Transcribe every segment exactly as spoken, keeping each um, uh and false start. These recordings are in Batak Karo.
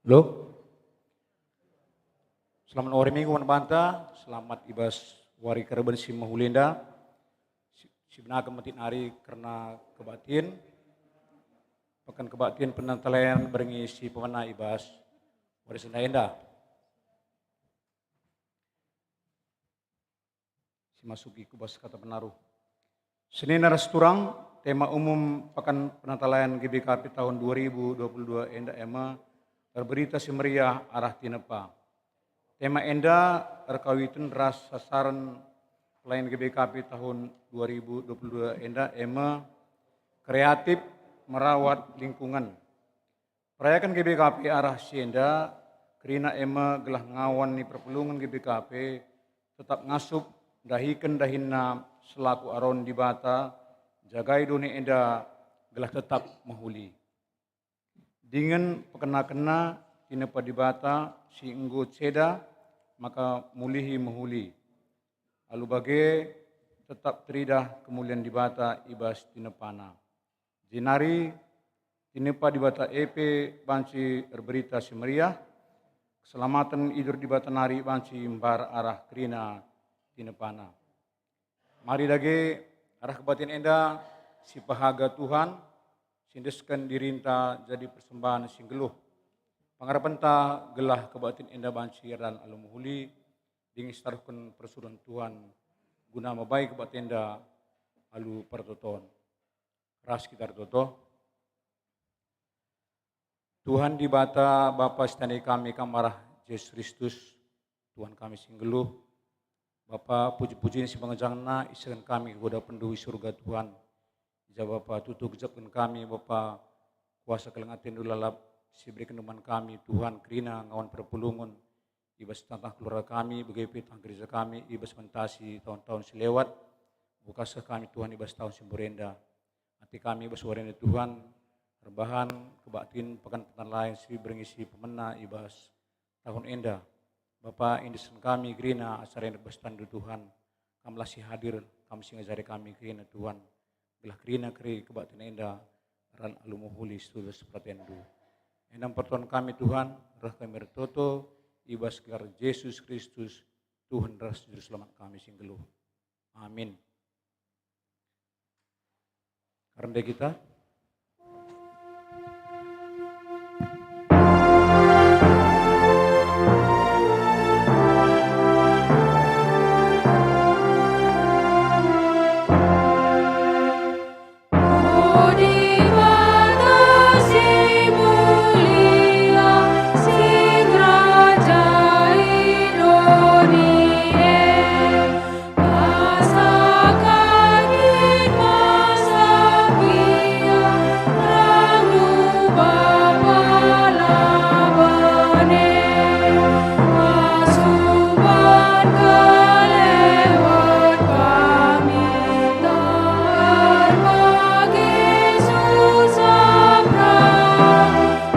Halo? Selamat wari Minggu man banta, selamat i bas wari kereben si mehuli enda. Si, sibenaken metik nari kerna kebaktin, peken kebaktin penatalayan berngi si pemena i bas wari si enda. Simasuki ku bas kata penaruh. Senina ras turang, tema umum Pekan Penatalayan G B K P tahun dua ribu dua puluh dua enda e me, Erberita Si Meriah arah tinepa. Tema enda erkawiten ras sasaran pelayan G B K P tahun dua ribu dua puluh dua enda e me, kreatif merawat lingkungan. Perayaken G B K P arah si enda, kerina e me gelah ngawan ni perpulungen G B K P tetap ngasup ndahiken dahinna selaku Aron Dibata, jagai doni enda gelah tetap mehuli. Dingen pekenakenna tinepa Dibata si enggo ceda maka mulihi mehuli. Alu bage tetap teridah kemulian Dibata i bas tinepana. Jenari tinepa Dibata e pe banci erberita si meriah, keselamaten idur Dibata nari banci mbar arah kerina tinepana. Mari dage arah kebaktin enda sipehaga Tuhan, siendesken dirinta jadi persembahen si nggeluh. Pengarapenta gelah kebaktin enda banci erdalan alu mehuli, dingen sitaruhken persuruhen Tuhan guna mabai kebaktin enda alu pertoton. Ras kita ertoto. Tuhan Dibata, Bapa si tandai kami kam arah Jesus Kristus, Tuhan kami si nggeluh. Bapa, puji-pujin si pengejangna isehken kami ku dapenNdu i surga, Tuhan. I ja Bapa tuhu gejapken kami, Bapa, kuasa keleng atenNdu lalap si iberekenNdu man kami, Tuhan, kerina ngawan perpulungen, i bas tengah-tengah keluarga kami, bage pe tengah gereja kami, i bas mentasi tahun-tahun si lewat. Buka seh kami, Tuhan, i bas tahun si mbue enda. Ate kami i bas wari enda, Tuhan, erbahan kebaktin Pekan Penatalayan si berngi si pemena i bas tahun enda. Bapa, endesken kami kerina acara enda bas tanNdu, Tuhan. Kamlah si hadir, Kam si ngajari kami kerina, Tuhan. Gelah kerina keri kebaktin enda erdalan alu mehuli sesuai peraturenNdu. Enda pertoton kami, Tuhan, reh kami ertoto i bas gelar Jesus Kristus, Tuhan ras Juru Selamat kami si nggeluh. Amin. Rende kita.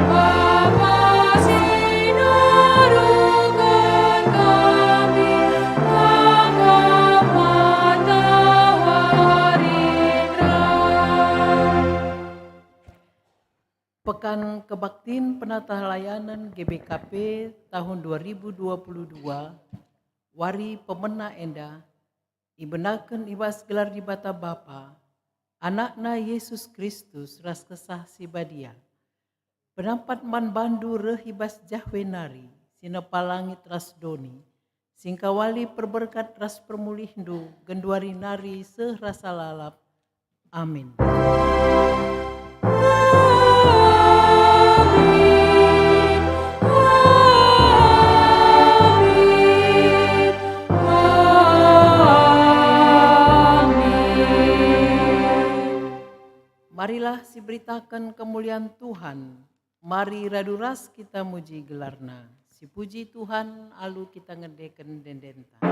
Bapa si nuruhken kami, Kam kap matawari terang. Pekan Kebaktin Penatalayanen G B K P tahun dua ribu dua puluh dua, wari pemena enda, ibenaken i bas gelar Dibata Bapa, Anakna Yesus Kristus ras Kesah Si Badia. Penampat man bandu reh i bas Jahwe nari, si nepa langit ras doni, si engkawali perberkat ras permulihndu genduari nari seh rasa lalap. Amin. Amin. Amin. Amin. Marilah siberitaken kemulian Tuhan. Mari radu ras kita muji gelarNa. Sipuji Tuhan alu kita ngendeken ende-endenta.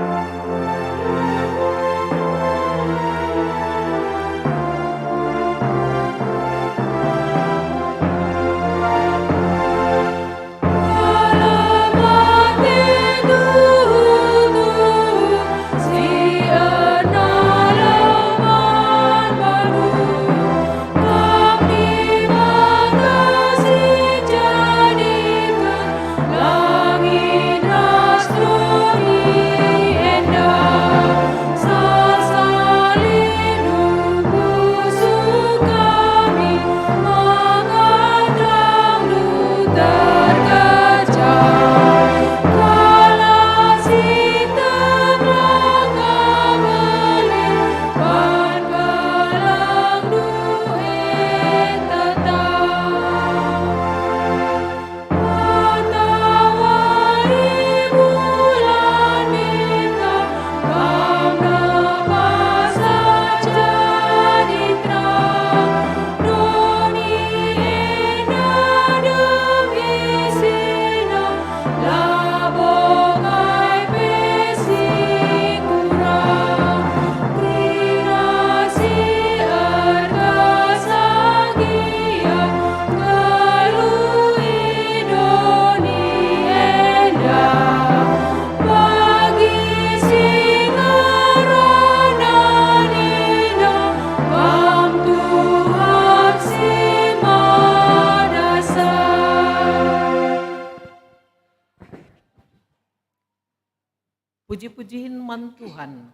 Puji-pujihen man Tuhan.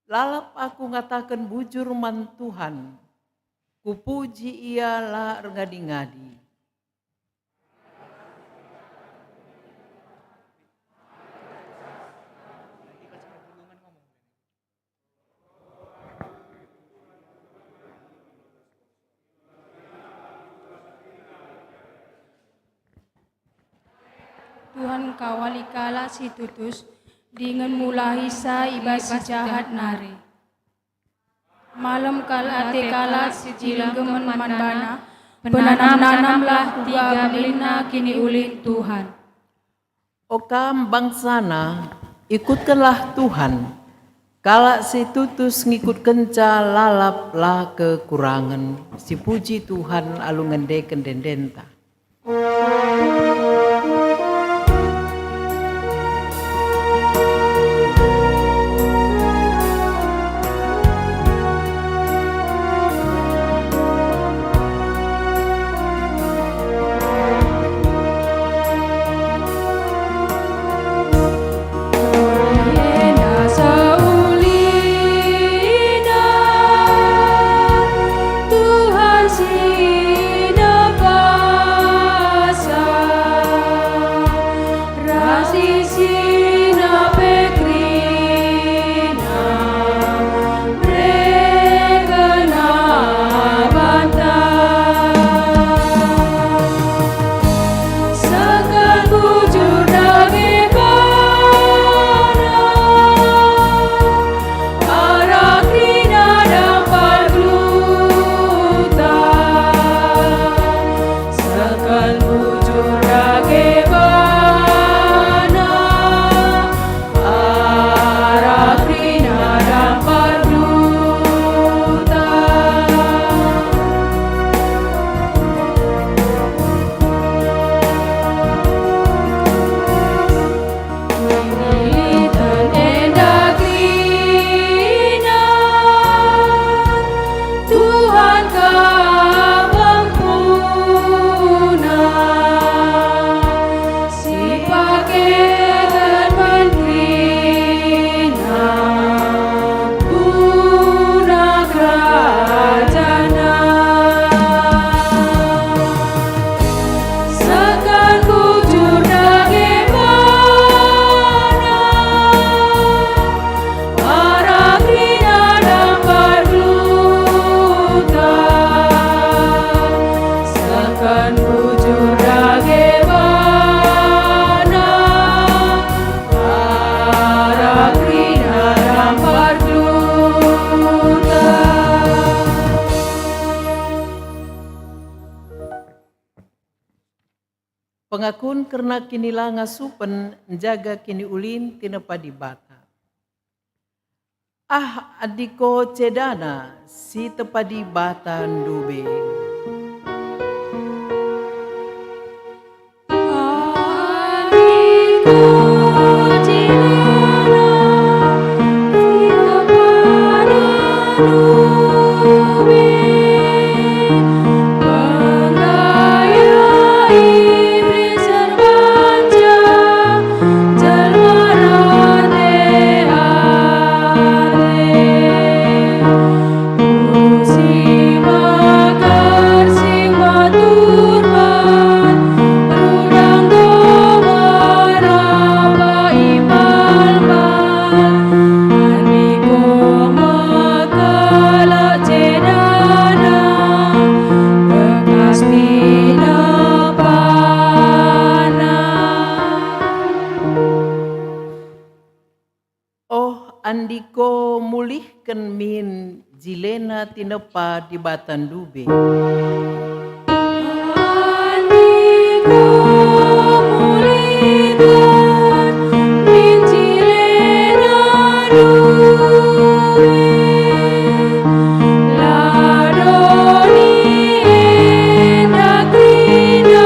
Lalap aku ngataken bujur man Tuhan, kupuji Ia la erngadi-ngadi. Tuhan engkawali kalak si tutus, dingen mulahisa i bas si jahat nari. Malem kal ate kalak si cilenggemen man bana, penanam-nanamlah uga belinna kiniulin Tuhan. O kam bangsana, ikutkenlah Tuhan. Kalak si tutus ngikutkenca lalap la kekurangen, sipuji Tuhan alu ngendeken ende-endenta. Tuhan si nebasa, ras isina pe kerina, mereken banta. Seken bujur dage bana, arah kerina dampar geluhta. Seken bujur dage bana, arah kerina dampar geluhta. Kiniliten enda kerina, Tuhan kap bangkuna, sipakeken man kerina guna kerajanNa. Seken bujur dage bana, arah kerina dampar geluhta. Seken bujur dage bana, arah kerina dampar geluhta. Pengakun kerna kinilangasupen njaga kiniulin tinepa Dibata. Ah, andiko cedana si tepa Dibata ndube. Oh, andiko mulihken min jilena tinepa Dibata ndube. Andiko mulihken min jilena ndube. La doni enda kerina,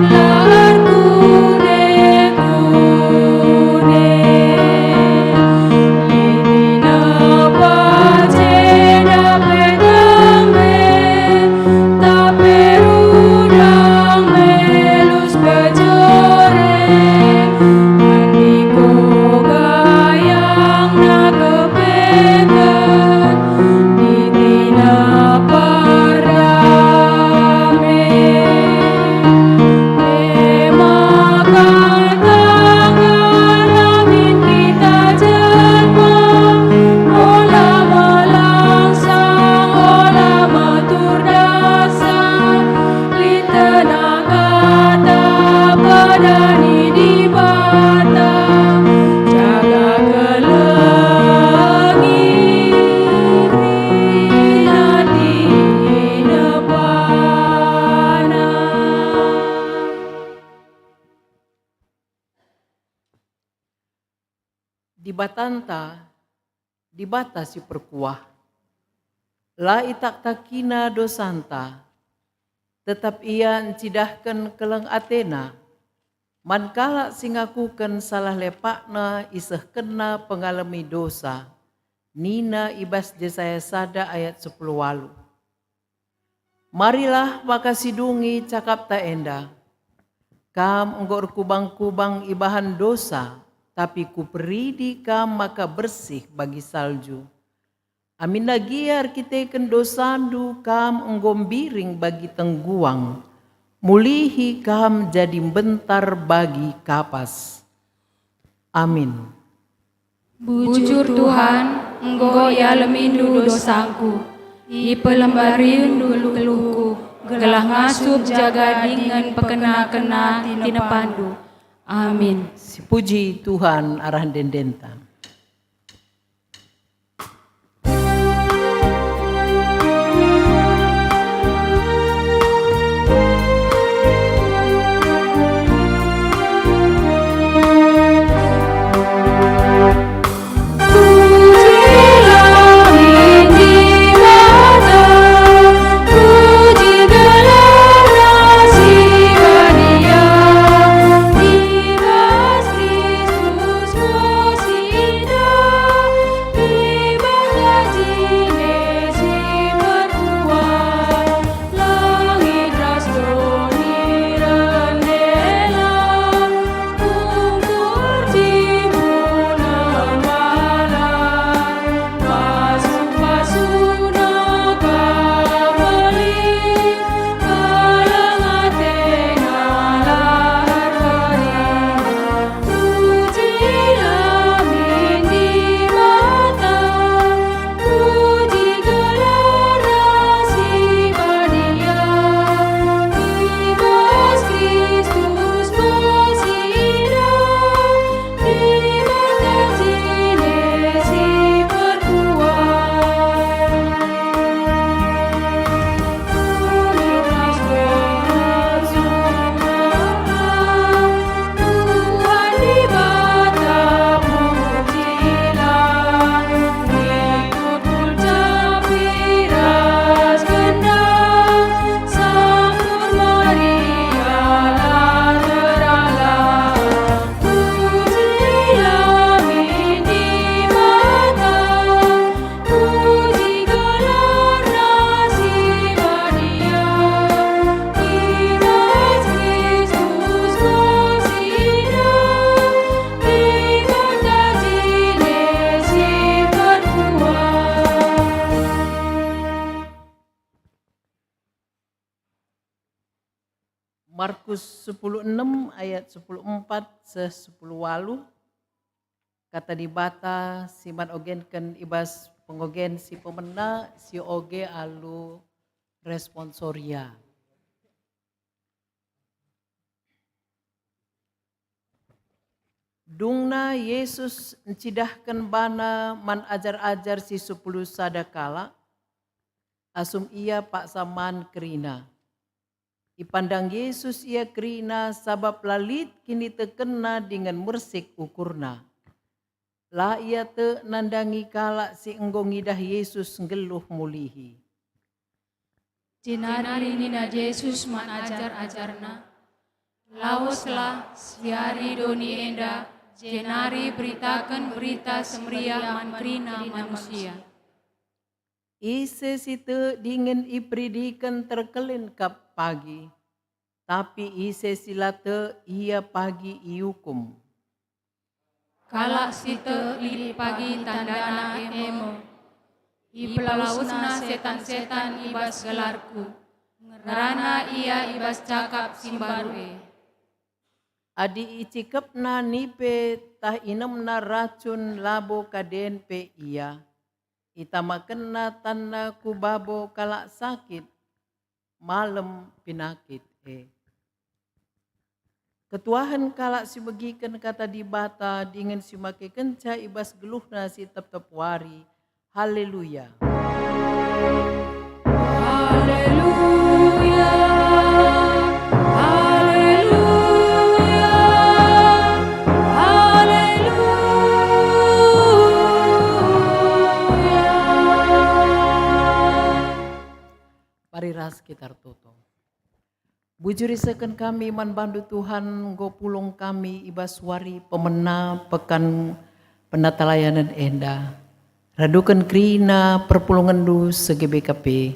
la erkune-kune. Lit tinepa jenda pe tangge, Dibatanta, Dibata si perkuah. La itaktakina dosanta, tetap Ia ncidahken keleng ateNa. Man kalak si ngakuken salah lepakna isehkenNa pengalemi dosa, nina i bas Jesaya sada ayat sepuluh waluh. Marilah maka sidungi cakapta enda. Kam enggo erkubang-kubang ibahan dosa, tapi Kuperidi kam maka bersih bagi salju. Aminna gia erkiteken dosandu kam enggo mbiring bagi tengguang, mulihi kam jadi mbentar bagi kapas. Amin. Bujur Tuhan, enggo ialemindu dosangku, ipelembarienndu keluhku, gelah ngasup jaga dingen pekena-kena tinepandu. Amin. Sipuji Tuhan arah ende-endenta. Markus sepuluh enem ayat sepuluh empat seh sepuluh waluh. Kata Dibata si man ogenken i bas pengogen si pemena si oge alu responsoria. Dungna Yesus ncidahken bana man ajar-ajar si sepuluh sada kalak, asum ia paksa man kerina. Ipandang Yesus ia kerina sabap la lit kinitekenna dingen mersik ukurna. La ia tek nandangi kalak si enggo ngidah Yesus nggeluh mulihi. Jenari nina Jesus man ajar-ajarNa, "Laweslah, siari doni enda, jenari beritaken Berita Si Meriah man kerina manusia." Ise si tek dingen iperidiken terkelin kap pagi, tapi ise si la tek, ia pagi iukum. Kalak si tek lit pagi tandana e me, ipelawesna setan-setan i bas gelarKu, ngerana ia i bas cakap si mbaru e. Adi icikepna nipe tah inemna racun labo kaden pe ia, itamakenna tanna ku babo kalak sakit, malem pinakit e. Ketuahen kalak si megiken kata Dibata dingen si makekenca i bas geluhna si tep-tep wari. Haleluya! Haleluya! Haleluya! Haleluya! Mari ras kita ertoto. Bujur isehken kami man bandu Tuhan, enggo pulung kami i bas wari pemena pekan penatalayanen enda. Raduken kerina perpulungenndu seh G B K P.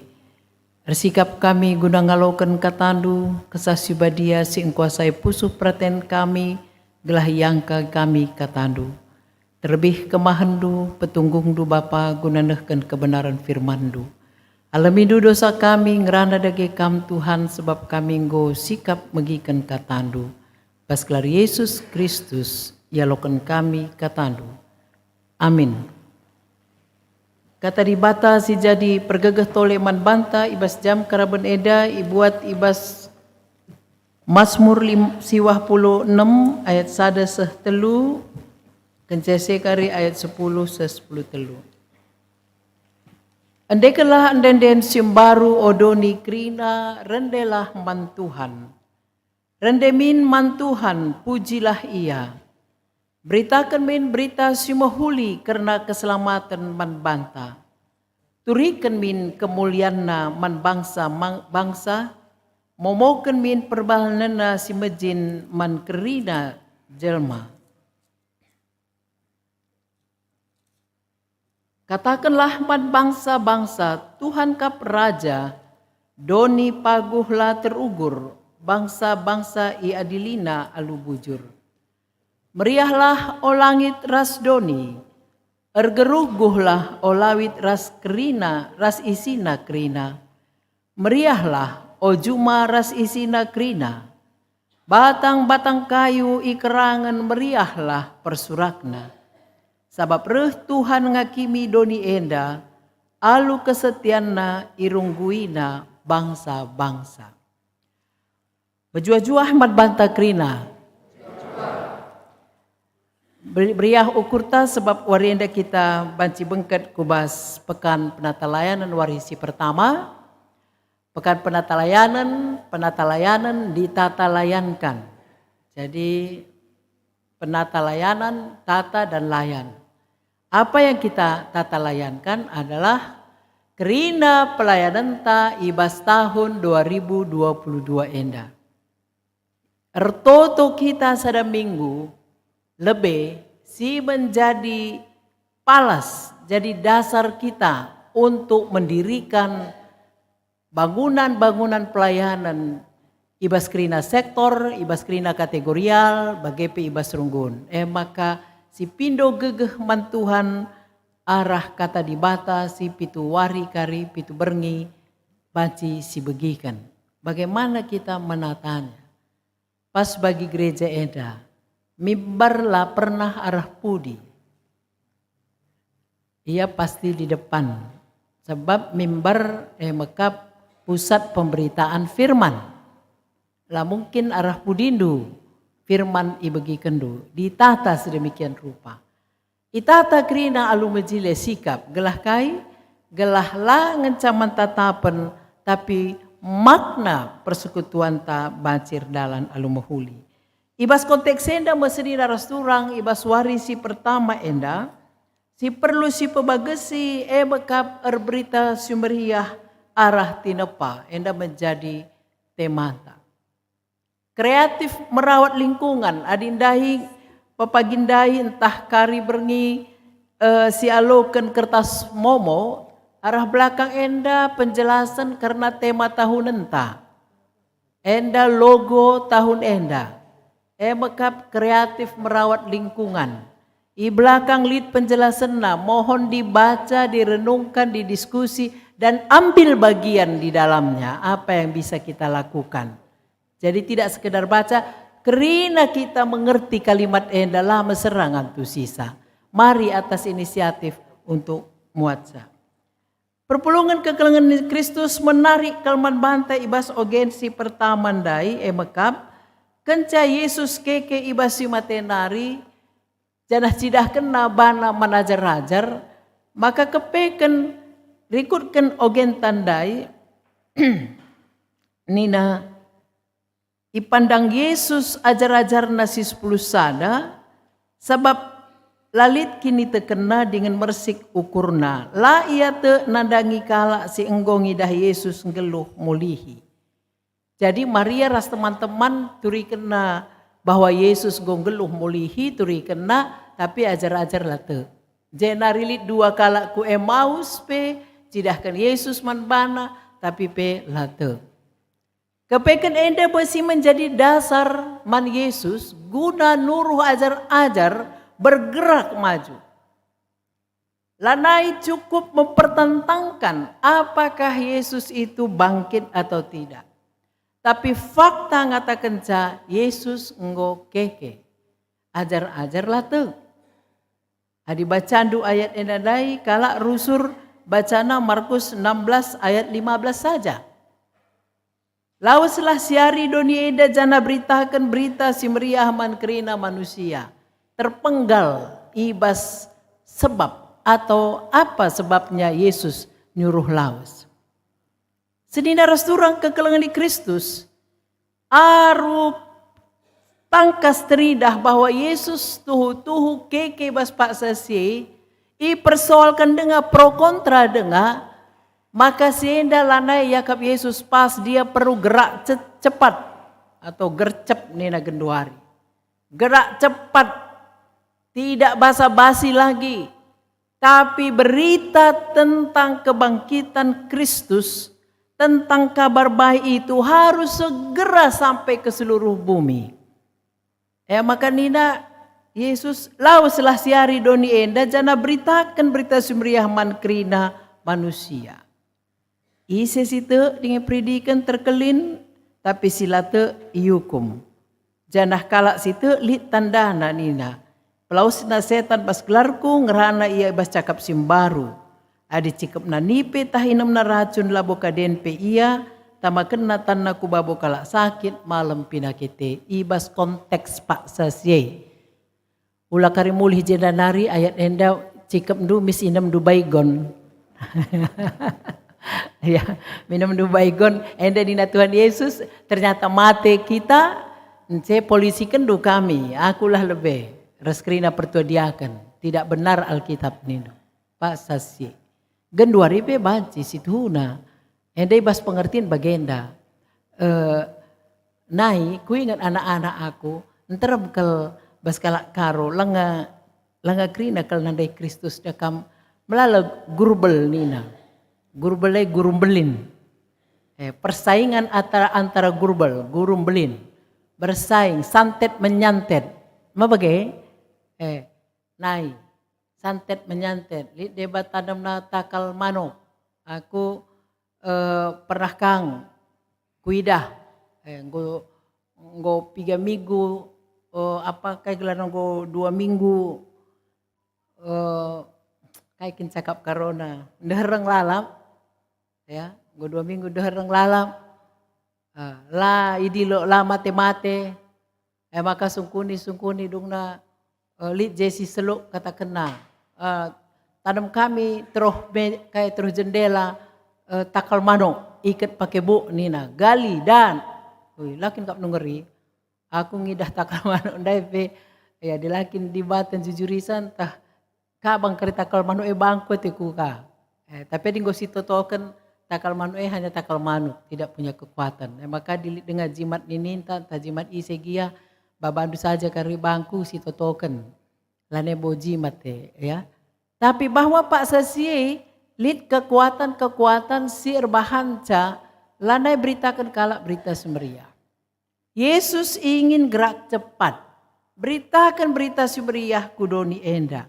Ersikap kami guna ngaloken katandu, Kesah Si Badia si engkuasai pusuh peraten kami, gelah iangka kami katandu. Terlebih kemahenndu, petunggungndu Bapa guna nehken kebenaren firmanndu. Alemindu dosa kami, ngerana dage Kam Tuhan, sebab kami enggo sikap megiken katandu. Bas gelar Yesus Kristus, ialoken kami katandu. Amin. Kata Dibata si jadi pergegeh tole man banta i bas jam karaben eda ibuat i bas Masmur lim-, siwah puluh enem ayat sada seh telu, kenca ise kari ayat sepuluh seh sepuluh telu. Endekenlah ende-enden si mbaru, o doni kerina, rendelah man Tuhan. Rende min man Tuhan, pujilah Ia. Beritaken min berita si mehuli kerna keselamaten man banta. Turiken min kemulianNa man bangsa-bangsa, momoken min perbahanenNa si mejin man kerina jelma. Katakenlah man bangsa-bangsa, "Tuhan kap Raja, doni paguh la terugur, bangsa-bangsa iadiliNa alu bujur." Meriahlah, o langit ras doni, ergeruhguhlah, o lawit ras kerina, ras isina kerina. Meriahlah, o juma ras isina kerina. Batang-batang kayu i kerangen, meriahlah persurakna. Sabap reh Tuhan ngakimi doni enda, alu kesetianNa irungguiNa bangsa-bangsa. Mejuah-juah man banta kerina. Beri-, beriah ukurta, sebab wari enda kita banci bengket ku bas Pekan Penatalayanen wari si pertama. Pekan Penatalayanen, penatalayanen ditata layankan. Jadi, penatalayanan, tata, dan layan. Apa yang kita tata layankan adalah kerina pelayanenta i bas tahun dua ribu dua puluh dua enda. Ertoto kita sada minggu lebe si menjadi palas, jadi dasar kita untuk mendirikan bangunan-bangunan pelayanan i bas kerina sektor, i bas kerina kategorial, bage pe i bas runggun. E maka, sipindo gegeh man Tuhan arah Kata Dibata si pitu wari kari pitu berngi banci sibegiken. Bagaimana kita menatanya? Pas bagi gereja enda, mimbar la pernah arah pudi. Ia pasti di depan, sebab mimbar, eh, mekap pusat pemberitaan firman. La mungkin arah pudindu firman ibegikenndu, ditata sedemikian rupa. Itata kerina alu mejile sikap, gelah kai? Gelah la ngenca man tatapen, tapi makna persekutuanta banci erdalan alu mehuli. I bas konteks enda me senina ras turang, i bas wari si pertama enda, si perlu sipebagesi e mekap erberita si meriah arah tinepa, enda menjadi temanta. Kreatif merawat lingkungan, adi ndai pepagi ndai ntah kari berngi, eh, sialoken kertas momo, arah belakang enda penjelasen kerna tema tahunenta. Enda logo tahun enda. E mekap kreatif merawat lingkungan. I belakang lit penjelasenna, mohon dibaca, direnungkan, didiskusi, dan ambil bagian di dalamnya. Apa yang bisa kita lakukan? Jadi tidak sekedar baca, kerina kita mengerti kalimat enda la mesera ngantusisa. Mari atas inisiatif untuk muatsa. Perpulungen kekelengen Kristus menarik kal man banta i bas ogen si pertama ndai, e mekap, kenca Yesus keke i bas si mate nari, janah cidahkenNa baNa man ajar-ajar, maka kepeken rikutken ogenta ndai, nina, ipandang Yesus ajar-ajarNa si sepuluh sada, sabap La lit kinitekenna dingen mersik ukurna. La ia tek nandangi kalak si enggo ngidah Yesus nggeluh mulihi. Jadi Maria ras teman-teman turikenna bahwa Yesus enggo nggeluh mulihi, turikenna, tapi ajar-ajar la tek. Jenari lit dua kalak ku Emaus pe, cidahken Yesus man bana, tapi pe la tek. Kepeken enda me si menjadi dasar man Yesus guna nuruh ajar-ajar bergerak maju. Lanai cukup mempertentangkan apakah Yesus itu bangkit atau tidak. Tapi fakta ngatakenca Yesus enggo keke. Ajar-ajar la tek. Adi bacandu ayat enda ndai, kalak rusur bacana Markus enam belas ayat lima belas saja. Laweslah siari doni enda janah beritaken Berita Si Meriah man kerina manusia. Terpenggal i bas sebab atau apa sebabnya Yesus nyuruh lawes. Senina ras turang kekelengen i Kristus, aru tangkas teridah bahwa Yesus tuhu-tuhu keke bas paksa si e, ipersoalken denga, pro kontra denga, maka si enda lanai iakap Yesus pas, dia perlu gerak ce-, cepat atau gercep nina genduari. Gerak cepat, tidak basa-basi lagi. Tapi berita tentang kebangkitan Kristus, tentang Kabar Baik itu harus segera sampai ke seluruh bumi. E maka nina Yesus, "Laweslah siari doni enda janah beritaken Berita Si Meriah man kerina manusia." Ise si tek dingen iperidiken terkelin, tapi si la tek iukum. Janah kalak si tek lit tandana nina, "Pelawesna setan bas gelarku, ngerana ia i bas cakap si mbaru. Adi cikepna nipe tah inemna racun, labo kaden pe ia, tamakenna tanna ku babo kalak sakit, malem pinakite." I bas konteks paksa si e. Ula kari mulih jenda nari ayat enda, cikepndu mis inemndu Baygon. Ya, inemndu Baygon, enda nina Tuhan Yesus, "Ternyata mate kita, nce polisikenndu kami, akulah lebe, ras kerina pertua diaken, tidak benar Alkitab nindu." Paksa si. Genduari pe banci situhuna. Enda i bas pengertin bagenda. Eh, nai, kuinget anak-anak aku, nterem kal bas kalak Karo, langa, langa kerina kal nandai Kristus dekam, melala gurbel nina. Gurbel e gurumbelin. Eh, persaingan antara, antara gurbel, gurumbelin. Bersaing, santet menyantet. Ma bage? Eh, nai, santet menyantet. Lit deba tanemna takal manuk. Aku, eh, pernah kang kuidah, eh, enggo, enggo piga minggu, eh, apa kai gelarna, enggo dua minggu, eh, kai kin cakap Karona, ndehereng lalap, ya, enggo dua minggu ndehereng lalap, eh, la idilo, la mate-mate, eh, maka sungkuni, sungkuni dungna, eh, lit je si seluk katakenna, eh, "Tanem kami teruh me-, kai teruh jendela, eh, takal manuk, iket pake buk," nina. Gali, dan. Ui, la kin kap nungeri. Aku ngidah takal manuk ndai pe, ya, adi la kin Dibata njujuriken, tah, kabang kari takal manuk e bangku ate kuka. Eh, tapi adi enggo sitotoken takal manuk e hanya takal manuk, tidak punya kekuatan. Eh, maka adi lit denga jimat nininta, ntah jimat ise gia, babandu saja kari bangku sitotoken. Lanai bo jimat e, ya. Tapi bahwa paksa si e lit kekuatan-kekuatan si erbahanca lanai beritaken kalak Berita Si Meriah. Yesus ingin gerak cepat, beritaken Berita Si Meriah ku doni enda.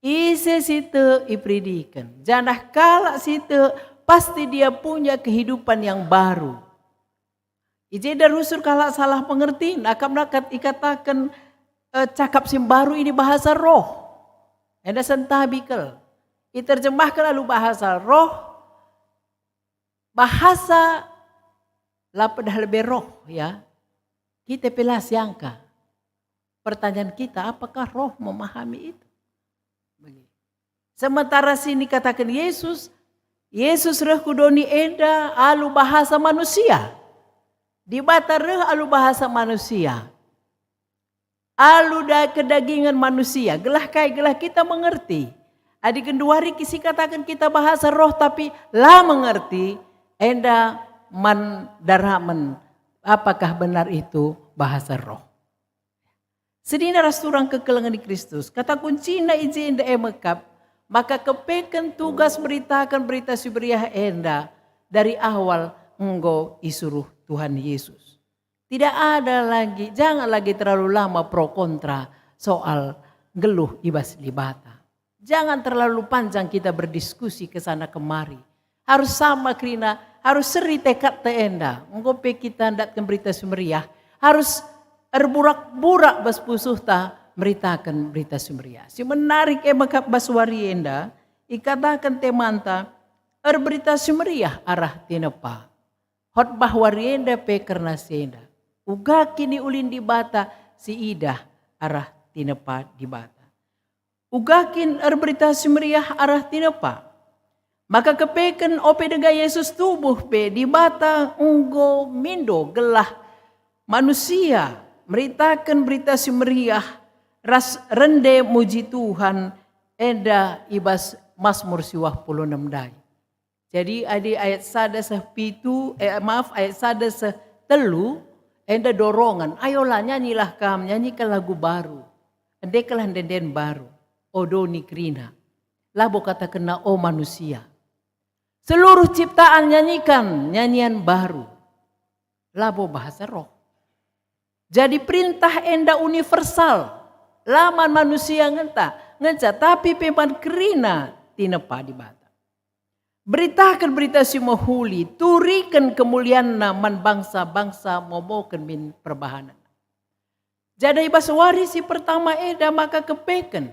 Ise si tek iperidiken, janah kalak si tek pasti dia punya kehidupan yang baru. I jenda rusur kalak salah pengerti, nakap-nakap ikataken, eh, cakap si mbaru ini bahasa roh. Enda sentabi kal. Iterjemahken alu bahasa roh, bahasa la pedah lebe roh, ya. Kita pe la siangka. Pertanyaan kita, apakah roh memahami itu? Begitu. Sementara sini kataken Yesus, Yesus reh ku doni enda alu bahasa manusia. Dibata reh alu bahasa manusia. Alu da kedagingen manusia, gelah kai, gelah kita mengerti. Adi genduari si kataken kita bahasa roh tapi la mengerti, enda man daramen apakah benar itu bahasa roh. Senina ras turang kekelengen Kristus, kata kuncina i jenda e mekap, maka kepeken tugas meritaken Berita Si Meriah enda dari awal enggo isuruh Tuhan Yesus. Tidak ada lagi, jangan lagi terlalu lama pro kontra soal nggeluh i bas Dibata. Jangan terlalu panjang kita berdiskusi ke sana kemari. Harus sama kerina, harus seri tekadta enda. Enggo pe kita ndatken Berita Si Meriah, harus erburak-burak bas pusuhta meritaken Berita Si Meriah. Si menarik e maka bas wari enda, ikataken temanta, erberita si meriah arah tinepa. Khotbah wari enda pe kerna si enda. Uga kiniulin Dibata si idah arah tinepa Dibata. Uga kin erberita si meriah arah tinepa? Maka kepeken ope denga Yesus tubuh pe Dibata enggo mindo gelah manusia meritaken berita si meriah ras rende muji Tuhan enda i bas Masmur siwah puluh enem ndai. Jadi, adi ayat sada seh pitu, eh, maaf, ayat sada seh telu, enda dorongan, "Ayolah, nyanyilah kam, nyanyikan lagu baru. Endekenlah ende-enden baru, o doni kerina." Labo katakenna, "O manusia." Seluruh ciptaan nyanyikan nyanyian baru. Labo bahasa roh. Jadi perintah enda universal, la man manusia ngenta, ngenca, tapi pe man kerina tinepa Dibata. Beritaken berita si mehuli, turiken kemulianNa man bangsa-bangsa, momoken min perbahanen. Jadi i bas wari si pertama enda maka kepeken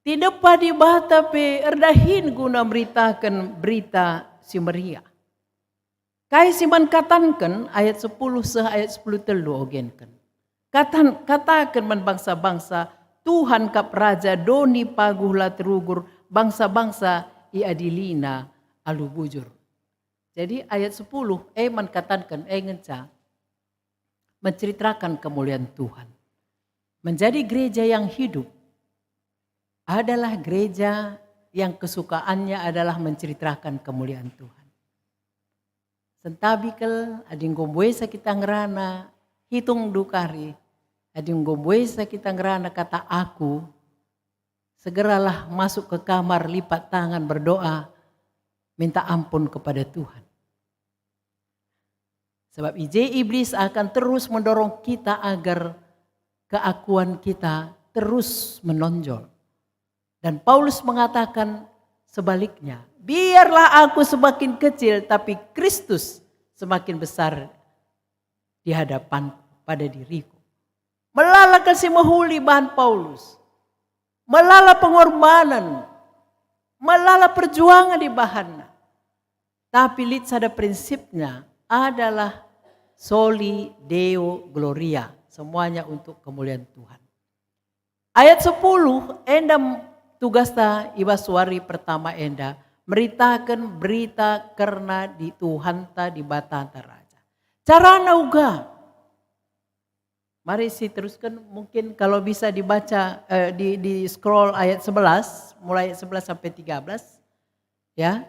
tinepa Dibata pe erdahin guna meritaken berita si meriah. Kai si man katanken ayat sepuluh seh ayat sepuluh telu ogenken? Katan, kataken man bangsa-bangsa, "Tuhan kap Raja, doni paguh la terugur, bangsa-bangsa iadiliNa alu bujur." Jadi ayat sepuluh e man katanken e ngenca menceritakan kemulian Tuhan. Menjadi gereja yang hidup adalah gereja yang kesukaannya adalah menceritakan kemulian Tuhan. Sentabi kal, adi enggo mbuesa kita ngerana, hitung dukari, adi enggo mbuesa kita ngerana kata "aku", segeralah masuk ke kamar, lipat tangan, berdoa, minta ampun kepada Tuhan. Sebab i je Iblis akan terus mendorong kita agar keakuan kita terus menonjol. Dan Paulus mengatakan sebaliknya, "Biarlah aku semakin kecil, tapi Kristus semakin besar di hadapan pada diriku." Melala kal si mehuli bahan Paulus. Melala pengorbanan. Melala perjuangan ibahanna. Tapi lit sada prinsipnya adalah soli Deo Gloria, semuanya untuk kemuliaan Tuhan. Ayat sepuluh, enda m-, tugasta i bas wari pertama enda, meritaken berita kerna di Tuhanta Dibatanta Raja. Carana uga. Mari si terusken, mungkin kalau bisa dibaca, eh, di, di scroll ayat sebelas, mulai ayat sebelas sampai tiga belas. Ya.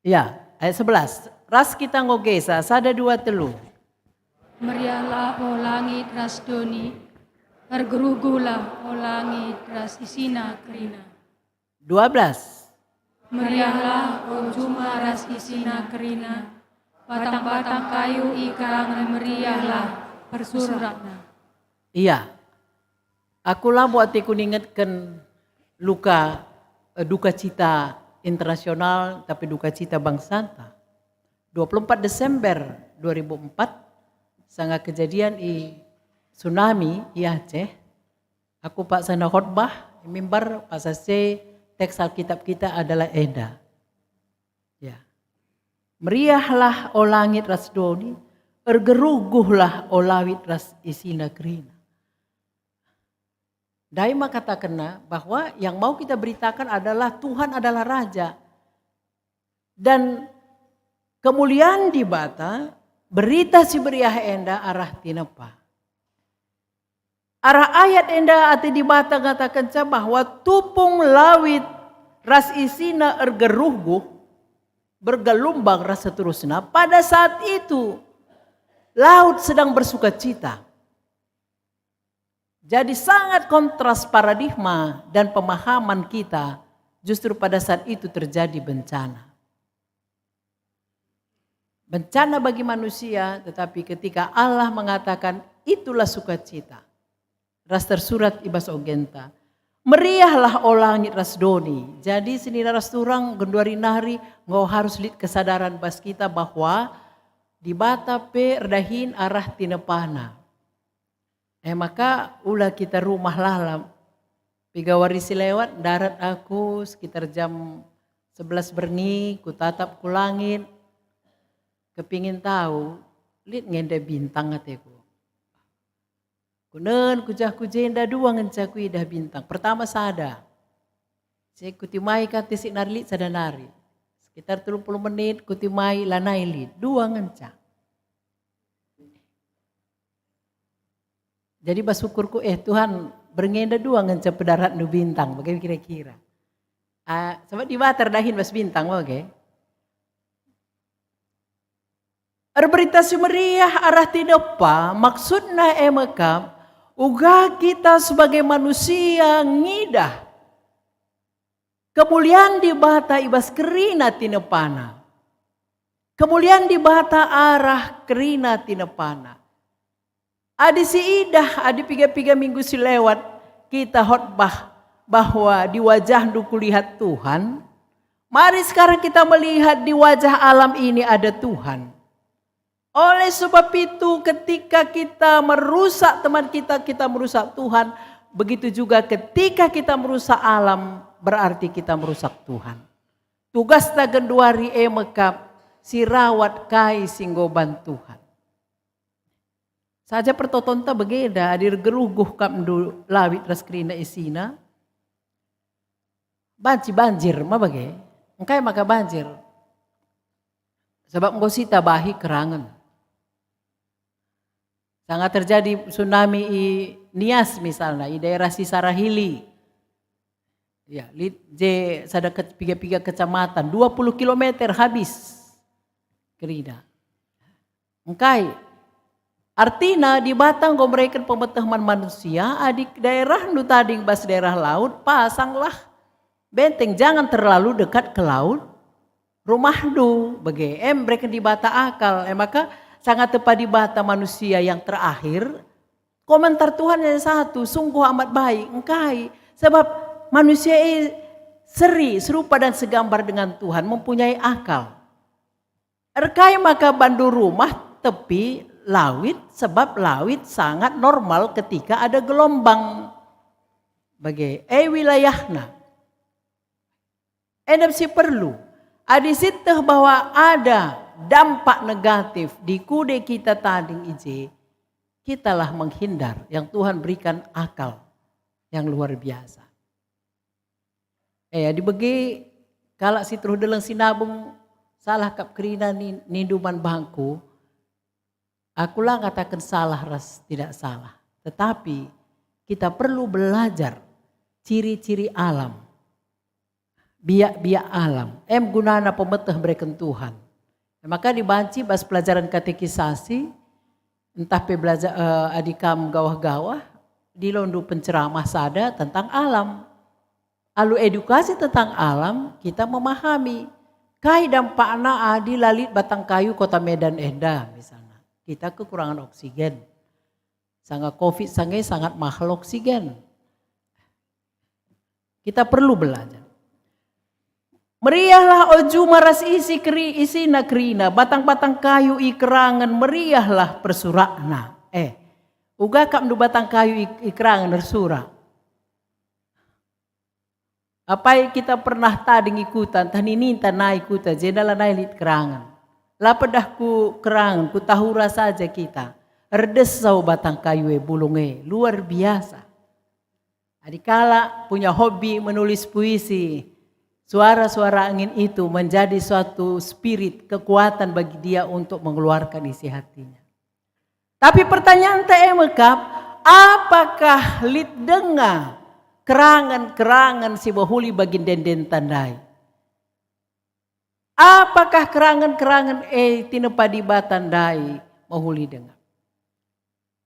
Ya, ayat sebelas. Ras kita ngogesa, sada, dua, telu. Meriahlah, o langit ras doni, ergeruhguhlah, o langit ras isina kerina. Dua belas. Meriahlah, o juma ras isina kerina, batang-batang kayu i karangen meriahlah, persurakna. Iya. Aku labo ateku ningetken luka, eh, duka cita internasional, tapi duka cita bangsanta. Dua puluh empat Desember dua ribu empat, sanga kejadian i tsunami i Aceh, aku paksa nina khotbah i mimbar, paksa si teks Alkitab kita adalah enda. Ya. Meriahlah, o langit ras doni, ergeruhguhlah, o lawit ras isina kerina. Ndai maka katakenna bahwa yang mau kita beritakan adalah Tuhan adalah Raja. Dan kemulian Dibata, berita si meriah enda arah tinepa. Arah ayat enda ate Dibata ngatakenca bahwa tupung lawit ras isina ergeruhguh, bergelumbang ras seterusna. Pada saat itu, laut sedang bersukacita. Jadi sangat kontras paradigma dan pemahaman kita, justru pada saat itu terjadi bencana. Bencana bagi manusia, tetapi ketika Allah mengatakan, "Itulah sukacita." Ras tersurat i bas ogenta, "Meriahlah, o langit ras doni." Jadi senina ras turang genduari nari enggo harus lit kesadaran bas kita bahwa Dibata pe erdahin arah tinepana. E maka ula kita rumah lalap. Piga wari si lewat, ndarat aku sekitar jam sebelas berngi, kutatap ku langit, kepingin tahu, lit nge nde bintang ateku. Kunen ku jah ku jenda, dua ngenca kuidah bintang. Pertama sada. Si kutimai kate si nari lit sada nari. Sekitar tiga puluh menit kutimai, lanai lit, dua ngenca. Jadi bas ukurku, "Eh Tuhan, berngi enda dua ngenca pedaratndu bintang," bage kira-kira. Ah, sabap Dibata erdahin bas bintang, bage. Erberita si meriah arah tinepa, maksudna e mekap, uga kita sebagai manusia ngidah kemulian Dibata i bas kerina tinepana. Kemulian Dibata arah kerina tinepana. Adi siidah, adi piga-piga minggu si lewat kita khotbah bahwa di wajahndu kulihat Tuhan, mari sekarang kita melihat di wajah alam ini ada Tuhan. Oleh sebab itu, ketika kita merusak teman kita, kita merusak Tuhan. Begitu juga ketika kita merusak alam, berarti kita merusak Tuhan. Tugasta genduari e mekap si rawat kai si enggo ban Tuhan. Saja pertotonta begeda, adi ergeruhguh kap ndu lawit ras kerina isina, banci banjir ma bage. Engkai maka banjir? Sebab enggo sitabahi kerangen. Sanga terjadi tsunami i Nias misalna, i daerah Sisarahili. Ya, lit je sada ke-, piga-piga kecamatan, dua puluh kilometer habis kerina. Engkai? Artina Dibata enggo mereken pemeteh man manusia, adi daerahndu tading bas daerah laut, pasanglah benteng, jangan terlalu dekat ke laut rumahndu, bage. Em, mereken Dibata akal. E maka, sanga tepa Dibata manusia yang terakhir, komentar Tuhan yang satu, sungguh amat baik, engkai. Sebab manusia e seri, serupa dan segambar dengan Tuhan, mempunyai akal. Erkai maka bandu rumah tepi lawit, sebab lawit sangat normal ketika ada gelombang. Bage, e wilayahna. Enda si perlu. Adi sieteh bahwa ada dampak negatif di kude kita tading i je, kitalah menghindar, yang Tuhan berikan akal yang luar biasa. Eh, adi bage kalak si teruh deleng si nabung, salah kap kerina ni-, nindu man bangku, aku la ngataken salah ras tidak salah, tetapi kita perlu belajar ciri-ciri alam, biak-biak alam. Em gunana pemeteh bereken Tuhan. Maka dibanci bas pelajaran katekisasi, ntah pe belajar, eh, adi kam gawah-gawah, dilondu penceramah sada tentang alam. Alu edukasi tentang alam, kita memahami kai dampakna adi la lit batang kayu Kota Medan enda, misalnya. Kita kekurangan oksigen. Sanga covid sange sangat mahal oksigen. Kita perlu belajar. Meriahlah, o juma ras isi keri-, isina kerina, batang-batang kayu i kerangen, meriahlah persurakna. Eh, uga kap ndu batang kayu i, i kerangen ersurak? Apai kita pernah tading i kuta, ntah nininta nai kuta, jenda lanai lit kerangen. La pedah ku kerangen, ku Tahura saja kita. Erdesau batang kayu e, bulung e, luar biasa. Adi kalak punya hobi menulis puisi, suara-suara angin itu menjadi suatu spirit, kekuatan bagi dia untuk mengeluarkan isi hatinya. Tapi pertanyaanta e mekap, Apakah lit denga kerangen-kerangen si mehuli bagi ende-ende tandai? Apakah kerangen-kerangen e tinepa Dibata ndai mehuli denga?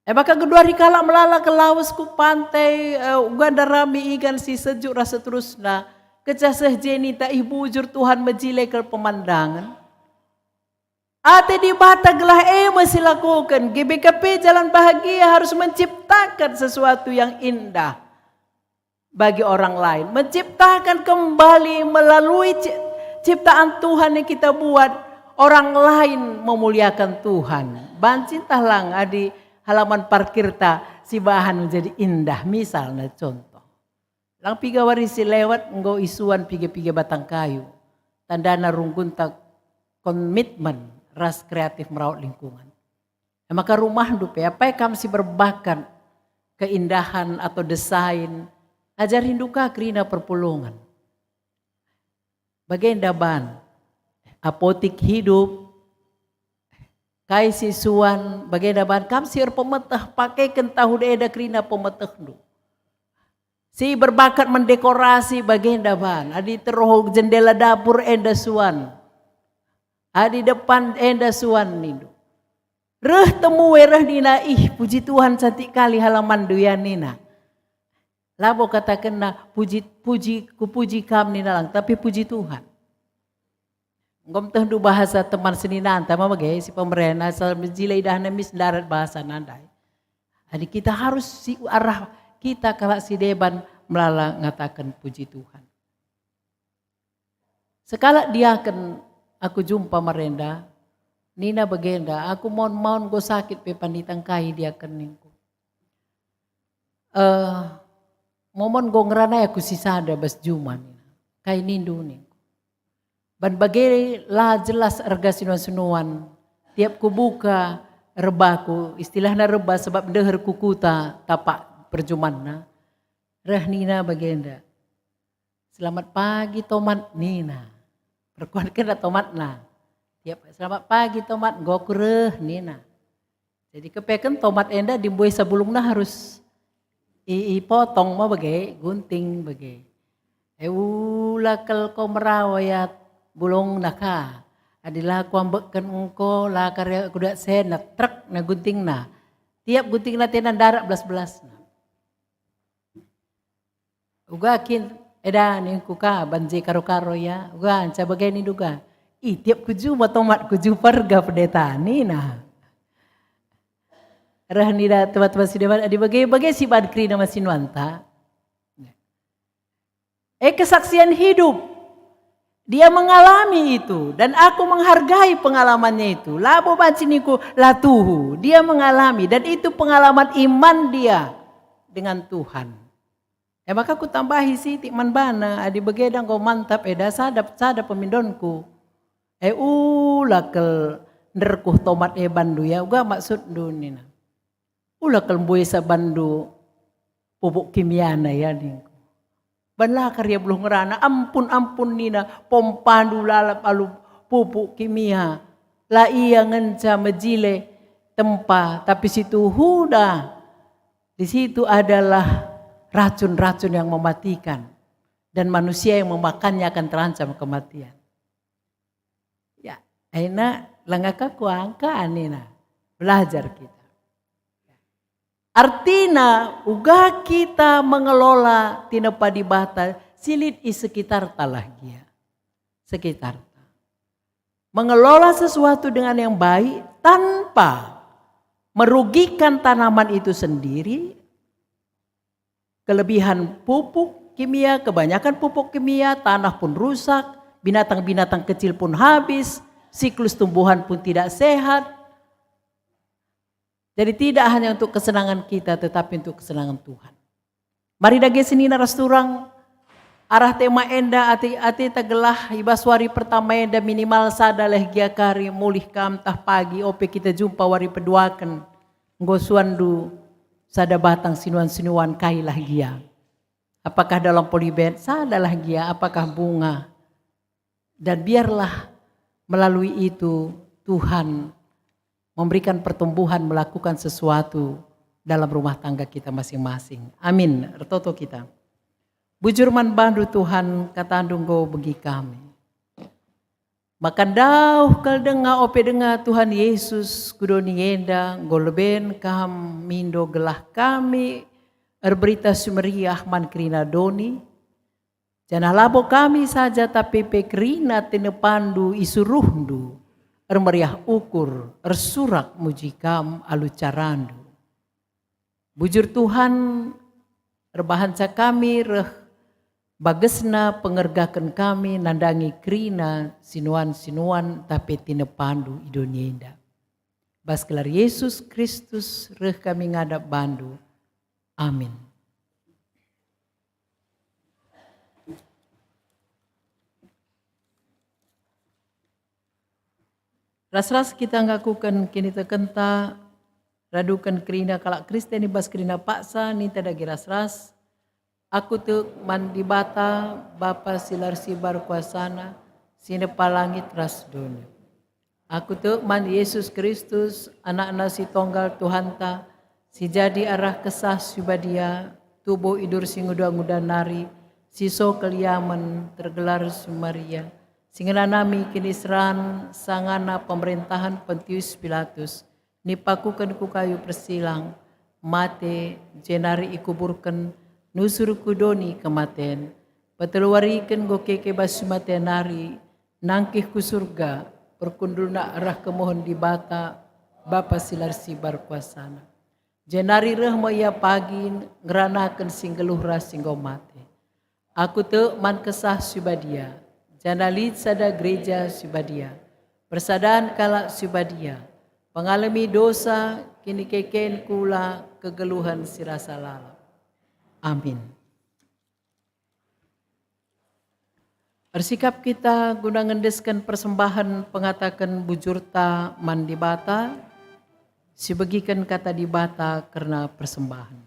E maka genduari kalak melala ke lawes ku pantai, eh, uga ndarami ingan si sejuk ras seterusna, kenca seh je ninta, "Ih, bujur Tuhan, mejile kal pemandangen." Ate Dibata gelah e me silakoken. G B K P Jalan Bahagia harus menciptakan sesuatu yang indah bagi orang lain, menciptakan kembali melalui ci-, ciptaan Tuhan yang kita buat, orang lain memuliakan Tuhan. Banci ntah lang adi halaman parkirta sibahan menjadi indah, misalna contoh. Lang piga wari si lewat enggo isuan piga-piga batang kayu, tandana runggunta komitmen ras kreatif merawat lingkungan. E maka rumahndu pe, apai kam si berbakat keindahan atau desain, ajarindu ka kerina perpulungen. Bagenda ban, apotik hidup, kai si suan, bagenda ban kam si erpemeteh, pakeken tahun enda kerina pemetehndu. Si berbakat mendekorasi, bagenda ban, adi teroh jendela dapur enda suan, adi depan enda suan nindu. Reh temue, reh nina, "Ih, puji Tuhan, cantik kali halamanndu ya," nina. Labo katakenna, "Puji, puji, kupuji kam," nina lang, tapi, "Puji Tuhan." Enggo metehndu bahasa teman seninanta ma bage si pemeren, asal mejile idahna mis ndarat bahasa nandai. Jadi kita harus si arah kita kalak si deban melala ngataken puji Tuhan. Sekalak diaken aku jumpa marenda, nina bagenda, "Aku maun-maun enggo sakit pe pandita ngkai diaken," ningku. "Eh, momon enggo ngeranai aku sisada bas juma," nina. "Kai nindu?" ningku. Ban bage la jelas erga sinuan-sinuan. Tiap kubuka rebaku, istilahna reba sebab ndeher ku kuta tapak perjumanna, reh nina bagenda, "Selamat pagi, Tomat," nina. Perkuankenna tomatna. Tiap, "Selamat pagi, Tomat, enggo aku reh," nina. Jadi kepeken tomat enda adi mbuih sabulungna harus i-, ipotong me bage, gunting bage. E, ula kal ko merawa ya bulungna ka. Adi la kuambekken engko, la kari kudat sena, trek na guntingna. Tiap guntingna tena ndarak belas-belasna. Uga kin, eda ningku ka, banje karo-karo ya. Uga anca bage nindu ka, "Ih, tiap ku juma tomat ku jumpa erga pendeta," nina. Reh nina teman-teman si deban, adi bage, bage si ban kerina masinuanta. E, kesaksian hidup. Dia mengalami itu, dan aku menghargai pengalamannya itu. Labo banci ningku, "La tuhu." Dia mengalami, dan itu pengalaman iman dia dengan Tuhan. E maka kutambahi sitik man bana, adi bage enda enggo mantap eda sada, sada pemindonku. E, ula kal nderkuh tomat e banndu ya, uga maksudndu nina. Ula kal mbuesa banndu pupuk kimiana ya ningku. Ban la kari ia beluh ngerana, "Ampun, ampun," nina, "pompandu lalap alu pupuk kimia. La ia ngenca mejile tempa, tapi situhuna di situ adalah racun-racun yang mematikan, dan manusia yang memakannya akan terancam kematian." Ya, aina langa ka kuangka nina. Belajar kita. Artina, uga kita mengelola tinepa Dibata si lit i sekitarta lah gia. Sekitarta. Mengelola sesuatu dengan yang baik tanpa merugikan tanaman itu sendiri, kelebihan pupuk kimia, kebanyakan pupuk kimia, tanah pun rusak, binatang-binatang kecil pun habis, siklus tumbuhan pun tidak sehat. Jadi tidak hanya untuk kesenangan kita, tetapi untuk kesenangan Tuhan. Mari dage senina ras turang, arah tema enda ati-, atita gelah i bas wari pertama enda minimal sada lah gia kari mulih kam tah pagi ope kita jumpa wari peduaken. Enggo suanndu sada batang sinuan-sinuan kai lah gia. Apakah dalam polybag? Sadalah gia. Apakah bunga? Dan biarlah melalui itu Tuhan memberikan pertumbuhan, melakukan sesuatu dalam rumah tangga kita masing-masing. Amin. Ertoto kita. Bujur man bandu Tuhan, katandu enggo begi kami. Maka ndauh kal denga ope denga Tuhan Yesus ku doni enda enggo leben kam mindo gelah kami erberita si meriah man kerina doni, janah labo kami saja tapi pe kerina tinepandu isuruhndu ermeriah ukur ersurak muji kam alu carandu. Bujur Tuhan, erbahanca kami reh bagesna pengergaken kami nandangi kerina sinuan-sinuan tapi tinepandu i doni enda. Bas gelar Yesus Kristus reh kami ngadap bandu. Amin. Ras-ras kita nggakuken kinitekenta, raduken kerina kalak Kristen i bas kerina paksa, ninta dage ras-ras, "Aku tek man Dibata, Bapa si la ersibar kuasana, si nepa langit ras doni. Aku tek man Yesus Kristus, Anakna si Tonggal Tuhanta, si jadi arah Kesah Si Badia, tubuh idur si nguda-nguda nari, si so keliamen, tergelar si Maria, si ngenanami kiniseran sangana pemerentahen Pontius Pilatus, nipakuken ku kayu persilang, mate, jenari ikuburken, nusur ku doni kematen. Peteluwariken enggo keke bas si mate nari, nangkih ku Surga, perkundulna arah kemuhen Dibata, Bapa si la ersibar kuasana. Jenari reh me Ia pagi ngeranaken si nggeluh ras si enggo mate. Aku tek man Kesah Si Badia, janah lit sada gereja si badia, persadan kalak si badia, pengalemi dosa, kinikeken kula, kegeluhen si rasa lalap." Amin. Ersikap kita guna ngendesken persembahen pengataken bujurta man Dibata, sibegiken Kata Dibata kerna persembahen.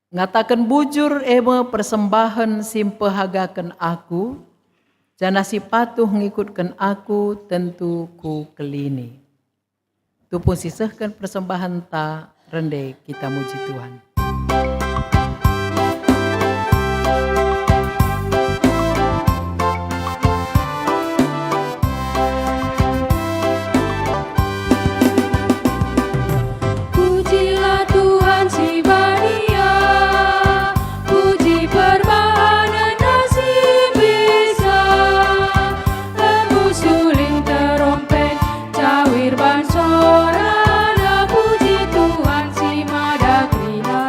Ngataken bujur e me persembahen si mpehagaken aku, janah si patuh ngikutken aku tentu kukelini. Tupung sisehken persembahenta, rende kita muji Tuhan. Pujilah Tuhan si badia, puji perbahanen si bisa, embus suling terompet, cawir ban sorana, puji Tuhan si mada kerina.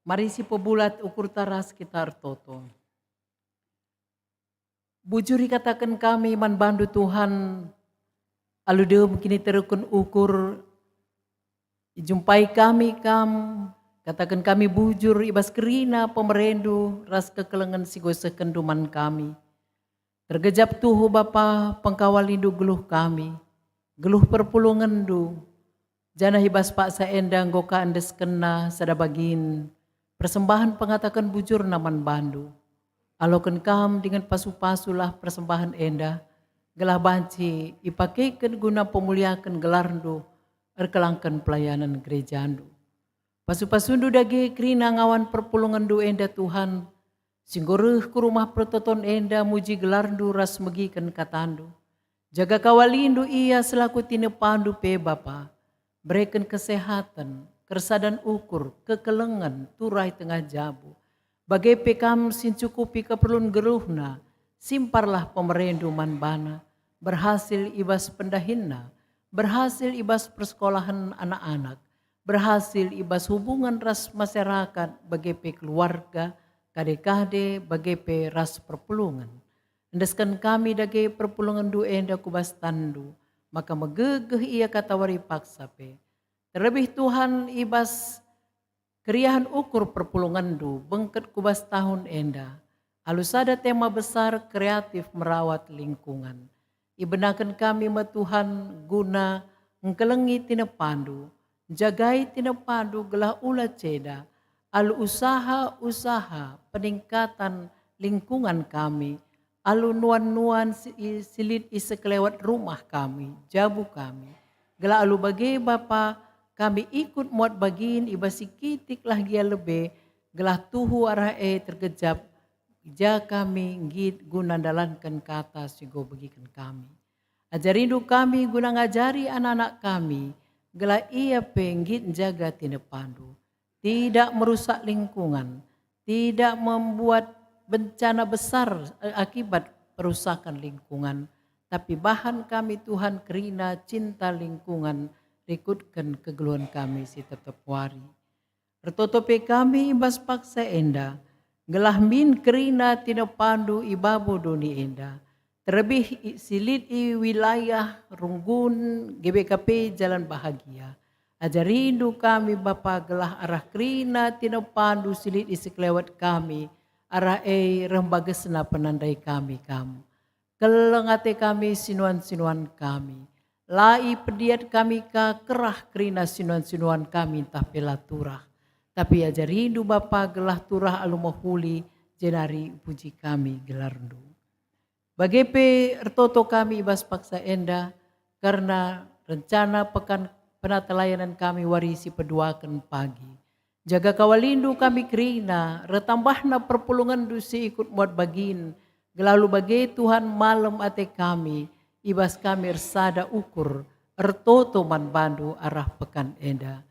Mari sipebulat ukurta ras kita ertoto. Bujur ikataken kami man bandu Tuhan, alu dem kiniteruken ukur, ijumpai kami kam, kataken kami bujur i bas kerina pemerendu ras kekelengen si enggo isehkenndu man kami. Tergejap tuhu Bapa pengkawalindu geluh kami, geluh perpulungenndu, janah i bas paksa enda enggo ka endeskenna sada bagin persembahen pengataken bujurna man bandu. Aloken kam dingen pasu-pasulah persembahen enda, gelah banci ipakeken guna pemuliaken gelarndu erkelangken pelayanen gerejandu. Pasu-pasundu dage kerina ngawan perpulungenndu enda Tuhan, si enggo reh ku rumah pertoton enda muji gelarndu ras megiken katandu. Jaga kawalindu ia selaku tinepandu pe Bapa. Bereken kesehaten, kersadan ukur, kekelengen, turai tengah jabu. Bage pe kam si ncukupi keperlun geluhna, simparlah pemerendu man bana, berhasil i bas pendahinna, berhasil i bas persekolahen anak-anak, berhasil i bas hubungan ras masyarakat, bage pe keluarga, kade-kade, bage pe ras perpulungen. Endesken kami dage perpulungenndu enda ku bas tanNdu, maka megegeh ia katawari paksa pe. Terlebih Tuhan, i bas keriahen ukur perpulungenndu bengket ku bas tahun enda, alu sada tema besar kreatif merawat lingkungan. Ibenaken kami me Tuhan guna engkelengi tinepandu, njagai tinepandu gelah ula ceda, alu usaha-usaha peningkatan lingkungan kami, alu nuan-nuan si, si lit i sekelewet rumah kami, jabu kami. Gelah alu bage Bapa, kami ikut muat bagin i bas si kitik lah gia lebe, gelah tuhu arah e tergejap, ja kami nggit guna ndalanken kata si enggo begiken kami. Ajarindu kami guna ngajari anak-anak kami, gelah ia pe nggit njaga tinepandu. Tidak merusak lingkungan, tidak membuat bencana besar, eh, akibat perusakan lingkungan, tapi bahan kami Tuhan kerina cinta lingkungan rikutken kegeluhen kami si tep-tep wari. Ertoto pe kami i bas paksa enda, gelah min kerina tinepandu i babo doni enda, terlebih i, si lit i wilayah runggun G B K P Jalan Bahagia. Ajarindu kami, Bapa, gelah arah kerina tinepandu si lit i sekelewet kami, arah e reh mbagesna penandai kami kam. Keleng ate kami sinuan-sinuan kami. La ipediat kami ka kerah kerina sinuan-sinuan kami ntah pe la turah. Tapi ajarindu Bapa gelah turah alu mehuli, jenari ipuji kami gelarndu. Bage pe ertoto kami i bas paksa enda, kerna rencana pekan penatalayanen kami wari si peduaken pagi. Jaga kawalindu kami kerina, retambahna perpulungenndu si ikut muat bagin, gelah alu bage Tuhan malem ate kami, i bas kami ersada ukur, ertoto man bandu arah pekan enda.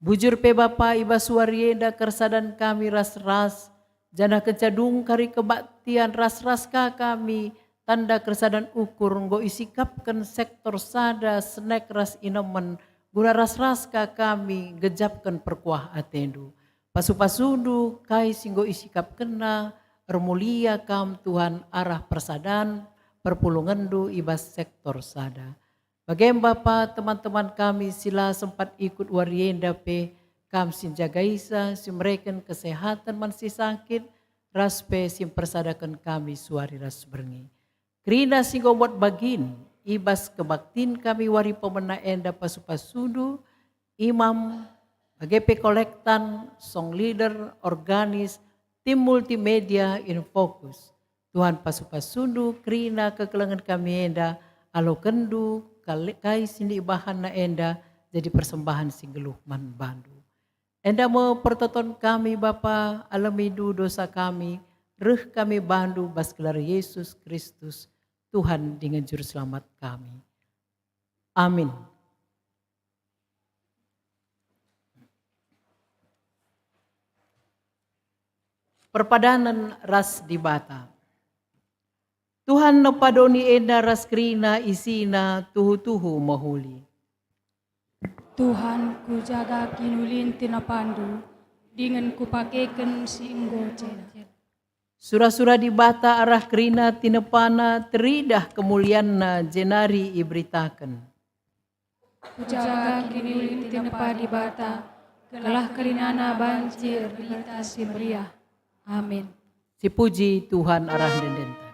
Bujur pe Bapa, i bas wari enda kersadan kami ras-ras, janah kenca dung kari kebaktian ras-ras ka kami, tanda kersadan ukur enggo isikapken sektor sada, snack ras inemen, guna ras-ras ka kami gejapken perkuah atendu. Pasu-pasundu kai si enggo isikapkenna, ermulia kam Tuhan arah persadan perpulungenndu i bas sektor sada. Bage Bapa, teman-teman kami si la sempat ikut wari enda pe, kam si njagaisa, si mereken kesehatan man si sakit, ras pe si mpersadaken kami suari ras berngi. Kerina si enggo muat bagin, i bas kebaktin kami wari pemena enda pasu-pasundu, imam, bage pe kolektan, song leader, organis, tim multimedia, in fokus. Tuhan pasu-pasundu kerina kekelengen kami enda, alokenndu kal-, kai si ibahanna enda jadi persembahen si nggeluh man bandu. Enda me pertoton kami, Bapa, alemindu dosa kami, reh kami bandu bas gelar Yesus Kristus, Tuhan dingen Juruselamat kami. Amin. Perpadanen ras Dibata. Tuhan nepa doni enda ras kerina isina tuhu-tuhu mehuli. Tuhan, kujaga kinulin tinepandu, dingen kupakeken si enggo cedap. Sura-sura Dibata arah kerina tinepana teridah kemulianNa jenari iberitaken. Kujaga kiniulin tinepa Dibata, gelah kerinana banci erberita si meriah. Amin. Sipuji Tuhan arah ende-endenta.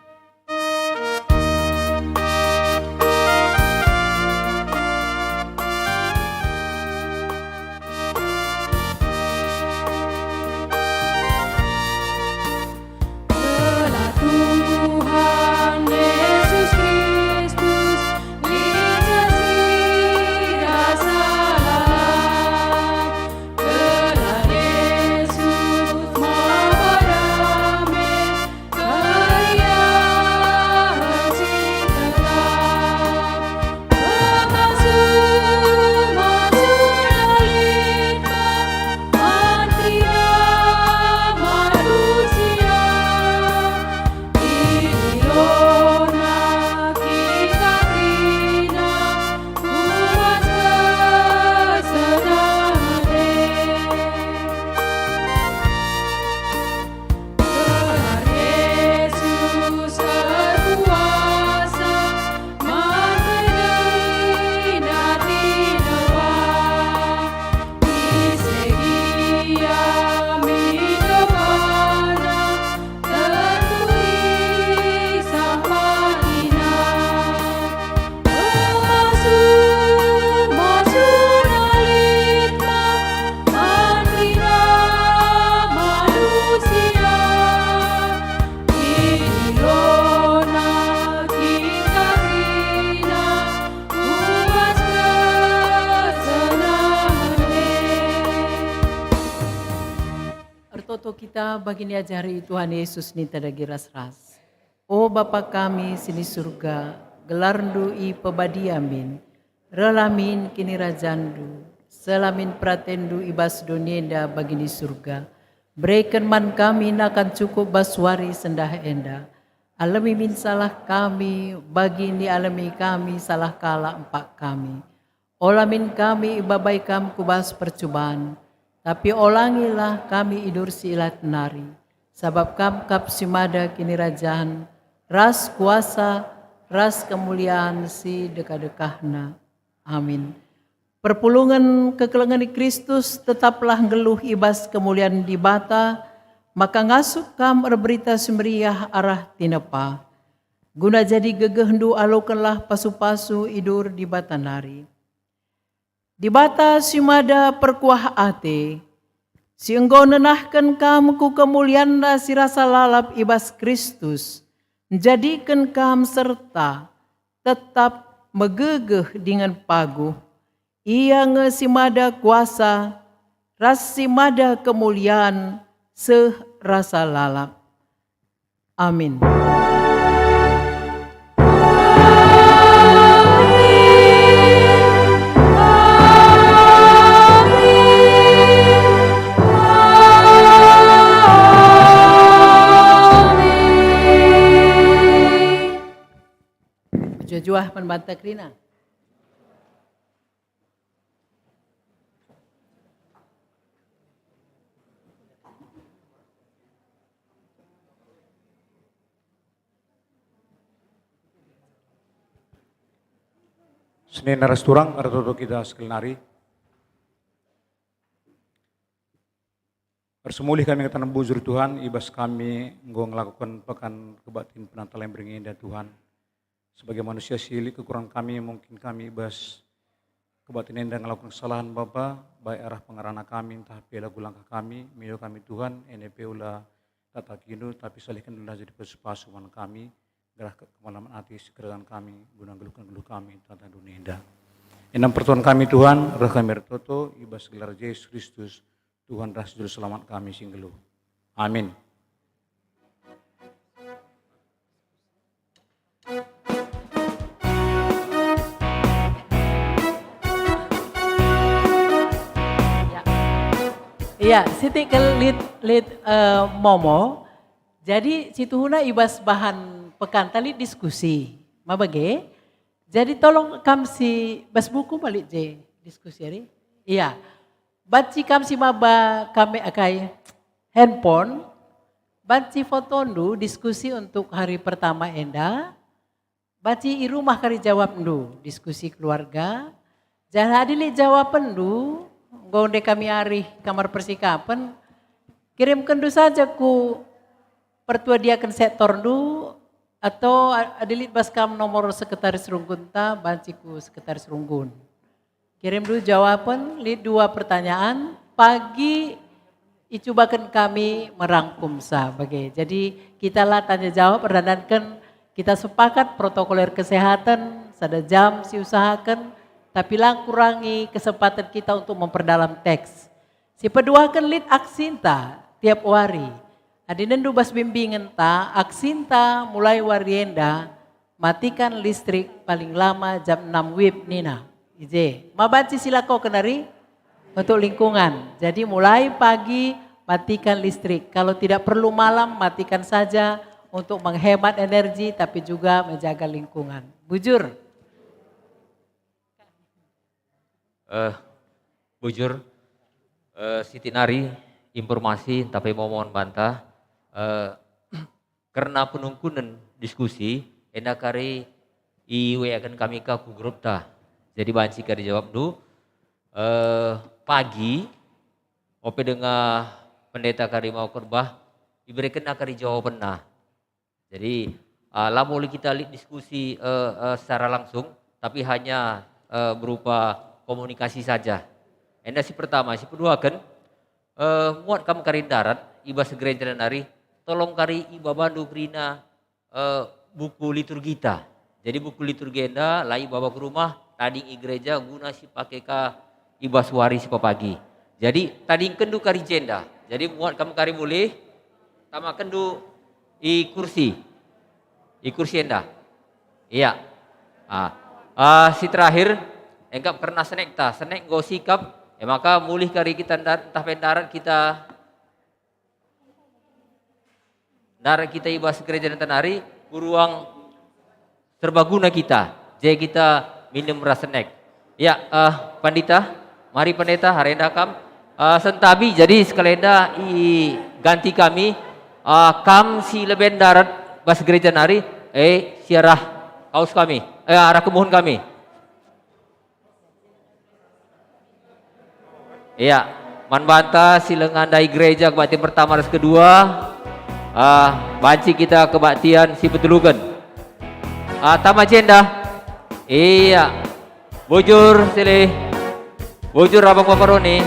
Gelar Tuhan Yesus Kristus, lit sida salah. Gelar Yesus maba dame, keriahen si tetap. Pemasu-masu lit man kerina manusia, idilona kita kerina ku bas kesenangen e. Gelar Yesus erkuasa, man kerina tinepa, ise gia min debana, tentu isah bagina. Pemasu-masuna lit man kerina manusia, idilona kita kerina ku bas kesenangen e. Ertoto kita bagi niajari Tuhan Yesus ninta dage ras-ras. O Bapa kami si ni Surga, gelarNdu ipebadia min. Rehlah min kinirajanNdu, seh la min peratenNdu i bas doni enda bagi ni Surga. Bereken man kami nakan cukup bas wari sendah enda. Alemi min salah kami, bagi nialemi kami salah kalak empak kami. Ola min kami ibabai Kam ku bas percuban, tapi olangilah kami i bas si ilat nari, sabap Kam kap si mada kinirajan, ras kuasa, ras kemulian si dekah-dekahna. Amin. Perpulungen kekelengen Kristus tetaplah nggeluh i bas kemulian Dibata, maka ngasup kam erberita si meriah arah tinepa. Guna jadi gegehndu alokenlah pasu-pasu idur Dibata nari. Dibata si mada perkuah ate, si enggo nenahken kam ku kemulianNa si rasa lalap i bas Kristus, njadiken kam serta tetap megegeh dingen paguh. Ia nge si mada kuasa ras si mada kemulian seh rasa lalap. Amin. Juah-juah man banta kerina. Senina ras turang, ertoto kita sekali nari. Ersemulih kami ngataken bujur, Tuhan, i bas kami enggo ngelakoken pekan kebaktin penata lembaring enda, Tuhan. Sebagai manusia si lit kekurangen kami, mungkin kami i bas kebaktin enda ngelakoken kesalahan, Bapa, baik arah pengerana kami, ntah pe lagu langkah kami, mindo kami, Tuhan, enda pe ula tatakindu, tapi salihken ula jadi pasu-pasu man kami, gelah ke-, kemalemen ate si kerajaan kami, guna nggeluhken geluh kami, tata doni enda. Enda pertoton kami, Tuhan, reh kami ertoto, i bas gelar Jesus Kristus, Tuhan ras Juru Selamat kami si nggeluh. Amin. Ya. Iya, sitik kel lit, lit, eh, Momo. Jadi, situhuna i bas bahan pekanta lit diskusi. Ma bage? Jadi, tolong kam si bas buku ma lit je diskusi ari? Iya. Banci kam si maba kami akai handphone, banci fotondu diskusi untuk hari pertama enda, banci i rumah kari jawabndu diskusi keluarga. Janah adi lit jawabenndu, enggo nde kami arih kamar persikapen, kirimkenndu saja ku pertua diaken sektorndu, atau a-, adi lit bas kam nomor sekretaris runggunta, banci ku sekretaris runggun. Kirimndu jawaben, lit dua pertanyaan, pagi icubaken kami merangkumsa bage. Jadi, kita la tanya jawab, erdandanken kita sepakat protokoler kesehatan, sada jam siusahaken, tapi la kurangi kesempatan kita untuk memperdalam teks. Sipeduaken lit aksinta tiap wari. Adi nendu bas bimbingenta, aksinta mulai wari enda matikan listrik paling lama jam enam wib nina. I je. Ma banci silakoken nari untuk lingkungan. Jadi mulai pagi matikan listrik. Kalau tidak perlu malam, matikan saja untuk menghemat energi tapi juga menjaga lingkungan. Bujur? Eh, bujur, eh, sitik nari informasi ntah pe momon banta, eh, kerna penungkunen diskusi, enda kari i W A-ken kami ka ku grupta. Jadi banci kari jawabndu, eh, pagi, ope denga pendeta kari mau khotbah, iberekenna kari jawabenna. Jadi, ah, la mulih kita lit diskusi, eh, eh, secara langsung, tapi hanya, eh, berupa komunikasi saja. Enda si pertama, si peduaken, eh, muat kam kari ndarat i bas gereja nari, tolong kari ibabandu kerina, eh, buku liturgita. Jadi buku liturgi enda la ibaba ku rumah, tading i gereja guna sipake ka i bas wari si pepagi. Jadi tadingkenndu kari jenda. Jadi muat kam kari mulih, tamakenndu i kursi. I kursi enda. Iya. Ah. Ah, si terakhir, engkap kerna senekta. Senek enggo sikap, e maka mulih kari kita nda-, ntah pe ndarat kita ndarat kita i bas gereja nari ku ruang serbaguna kita, je kita minem ras senek. Ya, eh, Pandita, mari Pendeta, hari enda kam, eh, sentabi, jadi sekalenda i ganti kami, eh, kam si lebe ndarat bas gereja nari, eh, siarah kaus kami, eh, arah kemuhen kami. Iya, man banta si langa ndai gereja kebaktian pertama ras kedua, ah, banci kita kebaktian si peteluken. Ah, tama jenda. Iya. Bujur, silih. Bujur, Abang Bapak Roni.